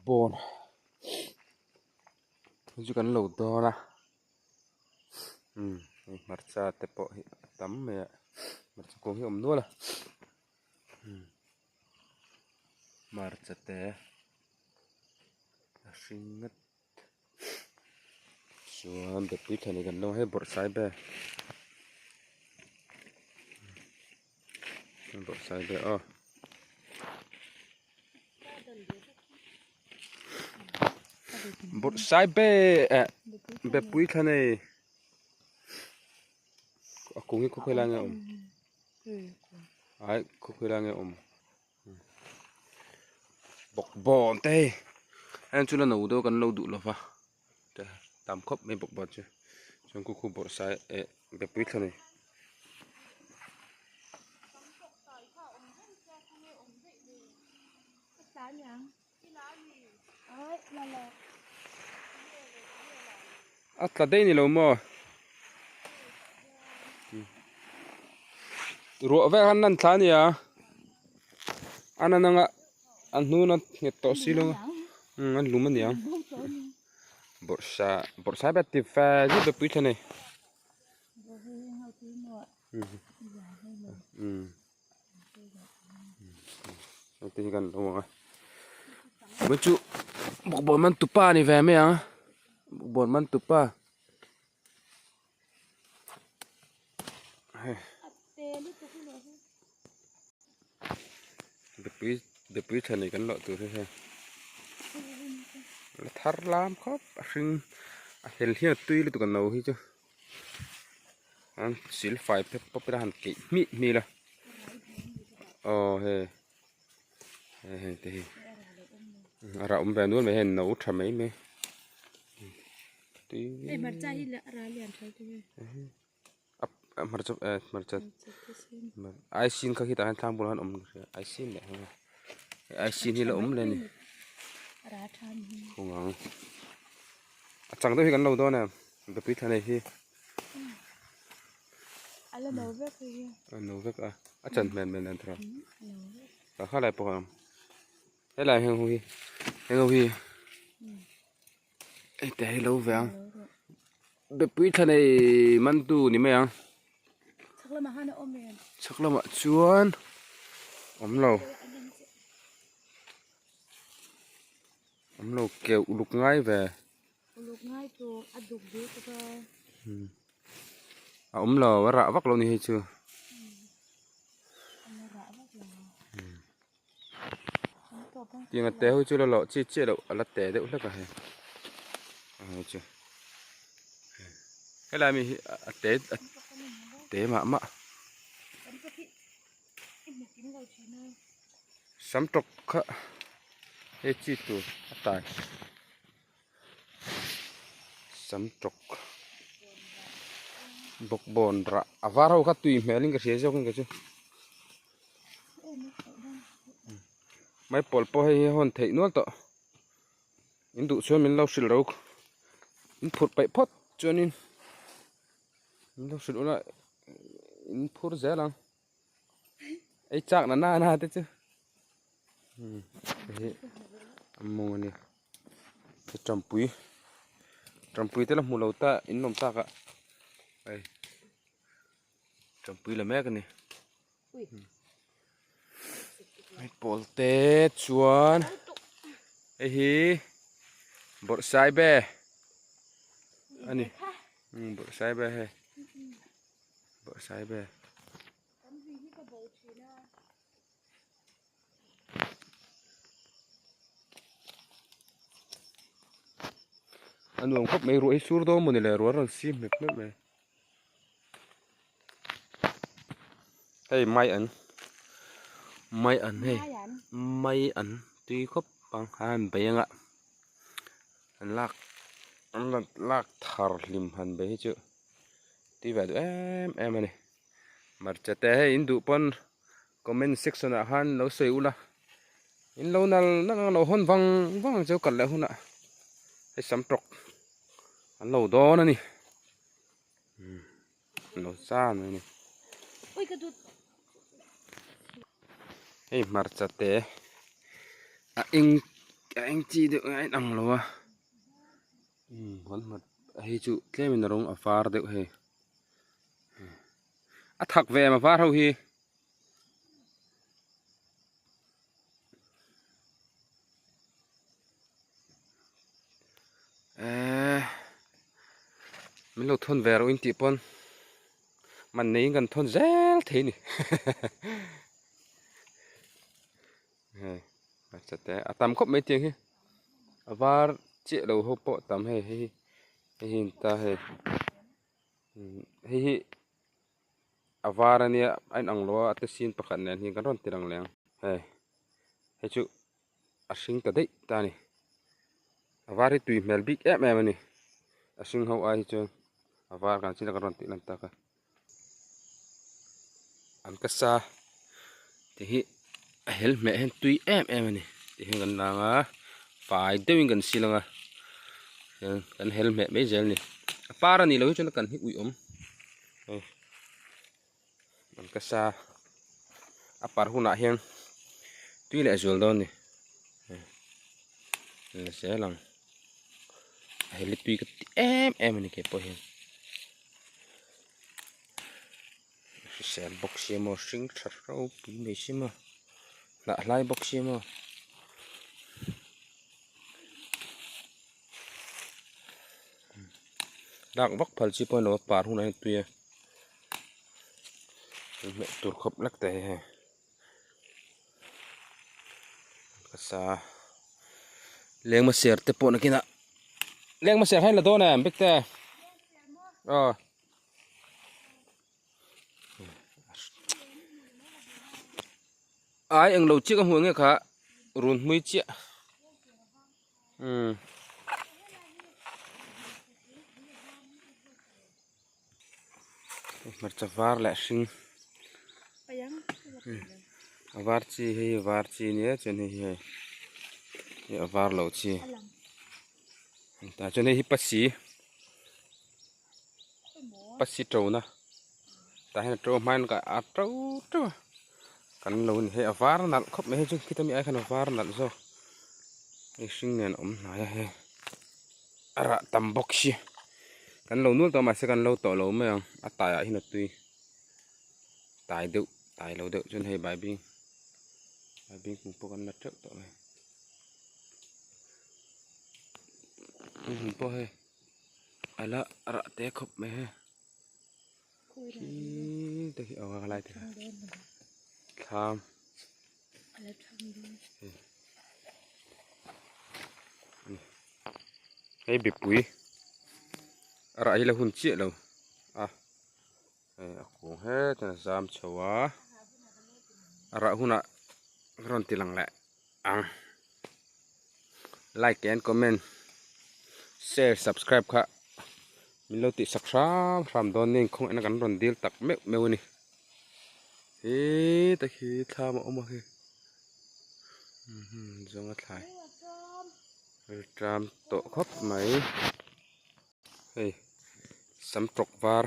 bawn chu kan lo dawn a umm hei hmarcha te pawh hi a tam mai a hmarcha kung hi a awm nual a umm hmarcha te a hring ngat chuan bepui thla nei kan lo hei bawrhsaibe bawrhsaibe aw. Bawrhsaibe eh bepui thla nei a kung hi khawkhawi lai nge a awm ai khawkhawi lai nge a awm. Bawkbawn te hei heng chu la no deuh kan lo duh lova te tam khawp mai bawkbawn chu chuan khu khu bawrh sai eh bepui thla nei. A tla daih ni lo maw ruah vek an lan thla a nia a nan anga a hnun a nghet tawh si lo a umm an lum a niang bawrhsa bawrhsa ber ti fe zet a pui thla nei umm. Heti hi kan lo ang a chu chu bawkbawn man tupa a ni ve mai ang bawkbawn man tupa hei mipui mipui tha nei kan lawh tur hi hei la thar lam khawp a hring a hel hian a tui lutuk a no hi chu. An sil fai phek pawp ila han keih hmih hmih ila aw hei hei hei te hi a rah awm ve nual mai hei no tha mai mai tui Hei hmarcha hi a rah lian tha te nge a hmarcha eh hmarcha ai sin kha khitah hian thlang bulah hian awm ka hria ai sin leh heng ai sin hi la awm leh a ni a rah tha a ni kawng ang a chang deuh hi kan lo dawn em. Bapui thla nei hi a la no vek hei hi a no vek a a chan hmel hmel nen thawh a kha lai pawh a awm helai heng ho hi heng ho hi hei te hi lo ve ang bapui thla nei man tu ni mai ang chhak lamah khan a awm em chhak lamah chuan awm lo awm lo keuh uluk ngai ve. Uluk ngai tur a duk duh tuk a. A awm lo a rah vak lo ni hei chu. A la rah vak lo. Tiang a te ho chu la lawh chi chiah loh a la te deuh hlek a hei. A hei chu. Helai mi hi a te a te mah mah. Sam tawk kha hei chi tur a tai. Sam tawk bawkbawn rah a var ho kha tui hmel in ka hria zawk in ka chu maipawl pawh hei hi a hawn theih nual tawh in duh chuan min lo hrilh ro in phurh peih phawt chuanin min lo hrilh ula in phur zel ang ei chak na na na te chu. Hei hi a mawng a ni hei tampui tampui te la hmu lo ta in lawm tak a hei tampui la mek a ni hei pawl te chuan hei hi bawrhsaibe a ni bawrhsaibe hei bawrhsaibe. A nuam khawp mai ruah hi sur dawn mawni le ruah a rawn sim hmep hmep mai hei mai an mai an hei mai an tui khawp ang a han bei anga an lak an lak thar hlim han bei hi chu tui ve duh em em a ni hmarcha te hei in duh pawn. Comment section ah khan lo sawi ula in lo nal nal ang lo hawn vang vang ang chu kal leh hunah hei sam tawk an lo dawn a ni umm an lo chan a ni hei hmarcha te a eng A eng chi deuh nge a inang lo a umm kan hmu hei chu tlem in a rawng a var deuh hei a thak ve em a var ho hi. Eee min lo thawn ve rawh in tih pawn man neiin kan thawn zel thei a ni hei hmarcha te a tam khawp mai tiang hi a var chiah lo ho pawh a tam hei hei hi hei hi ta hei hei hi a var ania a inang lo a a te sin pakhat nen hian kan rawn ti lang leh ang hei hei chu a hring ta daih ta a ni a var hi tui hmel bik em em a ni a hring ho ai hi chuan a var kan chin a kan rawn tih lan tak a an ka sa tih hi a hel hmeh hian tui em em a ni tih hian kan lang a fai deuhin kan sil ang a hian kan hel hmeh mai zel a ni a par a nih loh hi chuan kan hi uih awm hei an ka sa a par hunah hian tui leh zual dawn a ni la zel ang a hel hi tui ka ti em em a ni keipawh hian. Hrisel bawk sia maw hring tha ropui mai sia maw hnah hlai bawk sia maw. Lak vak phal chi pawh a ni lo a par hunah hian tui a hmeh tur khawp lek te hi hei ka sa lengma ser te pawh nakinah lengma ser kha in la dawn em bik te aw. Ai englo chiah ka hmuh nge kha run hmui chiah umm hmarcha var leh hring a var chi hei hi var chi ania chuan hei hi hei hei a var loh chi tah chuan hei hi pasi. Pasi ṭona tah hian a ṭo hmain ka a ṭo ṭeuh a kan lo ni hei a var nalh khawp mai hei chu khita mi ai khan a var nalh zawk hei hring nen a awm hnai a hei a rah tam bawk si kan lo nual tawh a mahse kan lo tawh lo mai ang a taiah hian a tui tai deuh tai lo deuh chuan hei baibing baibing kung pawh kan la teuh tawh mai hmun pawh hei. A la rah te khawp mai he khi te khi aw a lai te kha thlam hei mipui a rah hi la hun chiah lo a hei a kung hetin a zam chho a a rah hunah ka rawn ti lang leh ang like and comment share subscribe kha min lo tih sak hram hram dawn nen khawngaihna kan rawn dil tak meuh meuh a ni he ta khi thlam a awm a khi zawnga thlai rilṭam tawh khawp mai hei sam tawk var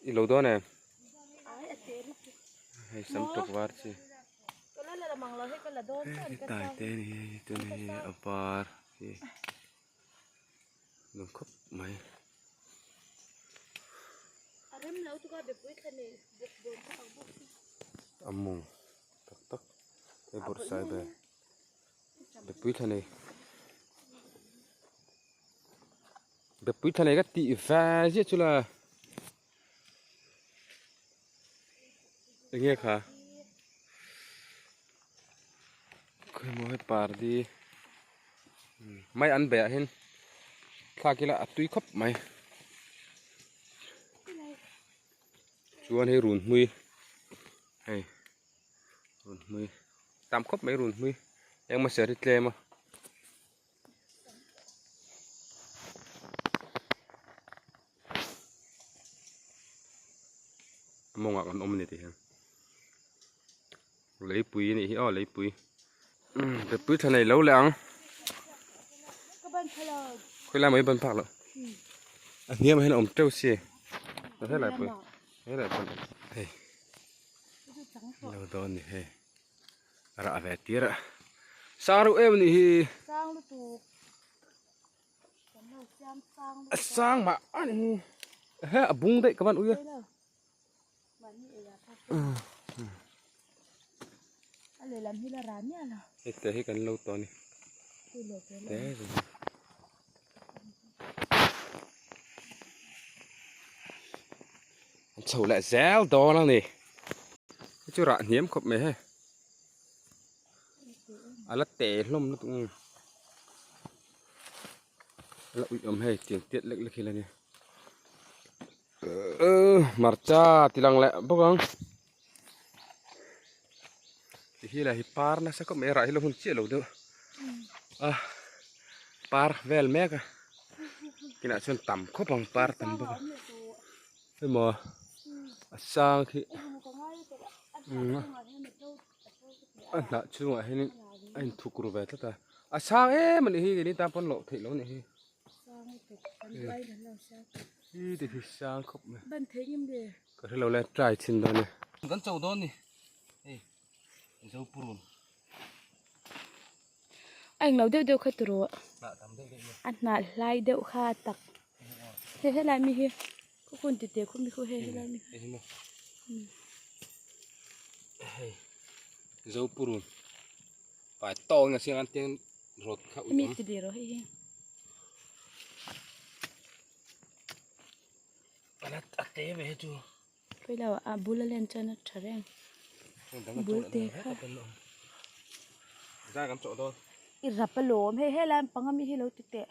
i lo dawn em hei sam tawk var chi. Hei tai te ni hei tun hi a var hi nuam khawp mai. A mung tak tak hei bawrhsaibe bepui thla nei bepui thla nei ka tih ve ziah chu la. Enge kha khawimaw hei pardi mai an beih ah hian thlak ila a tui khawp mai chuan hei run hmui hei run hmui tam khawp mai run hmui engmaw ser hi tlem a. A mawngah kan awm a ni tih hian leipui a nih hi aw leipui umm leipui tha nei lo leh ang khawilai mai ban phak loh a hniamah hian a awm teuh si helai pawh helai pawh hei lo dawn a ni hei. Rah ve tir a. Sang reuh em anih hi. Sang lutuk. Kan lo siam sang lutuk. A sang mah anih hi. He a bung daih ka van ui a. Mahni ei ah phak A lehlam hi la rah miah lo. Hei te hi kan lo tawh a ni. Te An chho leh zel dawn a ni. Hei chu rah hniam khawp mai hei. A la te hlawm lutuk ang. A la uih awm hei tiang tiat lek lek hi la nia. Hmarcha ti lang leh bawk ang. Ti hi lah hi par nasa khawp mai a rah hi la hun chiah lo deuh a par vel mek a kinah chuan tam khawp ang par tam bawk a hemaw a sang khi a hnah chhungah hianin a inthuk ru ve tlat a a sang em a nih hi keini tan pawn loh theih loh a nih hi. Hi te khi sang khawp mai. Ban thei ngem le. Ka hrelo le try chhin dawn e. Kan cho dawn ni. Hei zo purun. A englo deuh deuh kha turu. Hnah tam deuh deuh ni. A hnah hlai deuh kha a tak. He helai mi hi khu hun ti te khu mi khu he helai mi. Hei hi maw. Hei zo purun. Pai tawng a siang an tiang rawt kha ui Mi ti ve rawh hei hi. Ala a te ve he chu. Pawih lo a bul a len chuan a tha reng. Bul te kha. Zai kan chawh dawn. I rap alawm hei helai panga mi hi lo ti teh.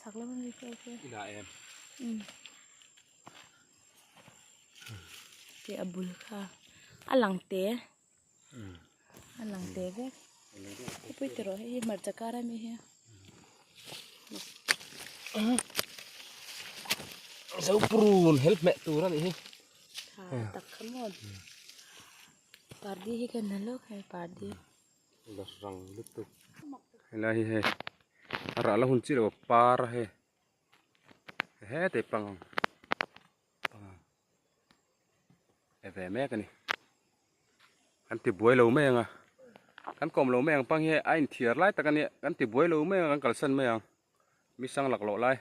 Chak lama mi khi khi. I la em. Te a bul kha a lang te. A lang te vek. Hei pui tiraw hei hi hmarcha kar ami hi. Zo purun hel hmeh tur a nih hi. Tha tak kha maw. Pardi hi kan la lawk hei pardi. La rang lutuk. Helai hi hei a rah la hun chiah lo a par a hei. Hetei pang ang pang ang e ve mek a ni. Kan ti buai lo mai ang a kan kawm lo mai ang pang hi a inthiar lai tak a nia kan ti buai lo mai ang kan kalsan mai ang mi sang lak loh lai.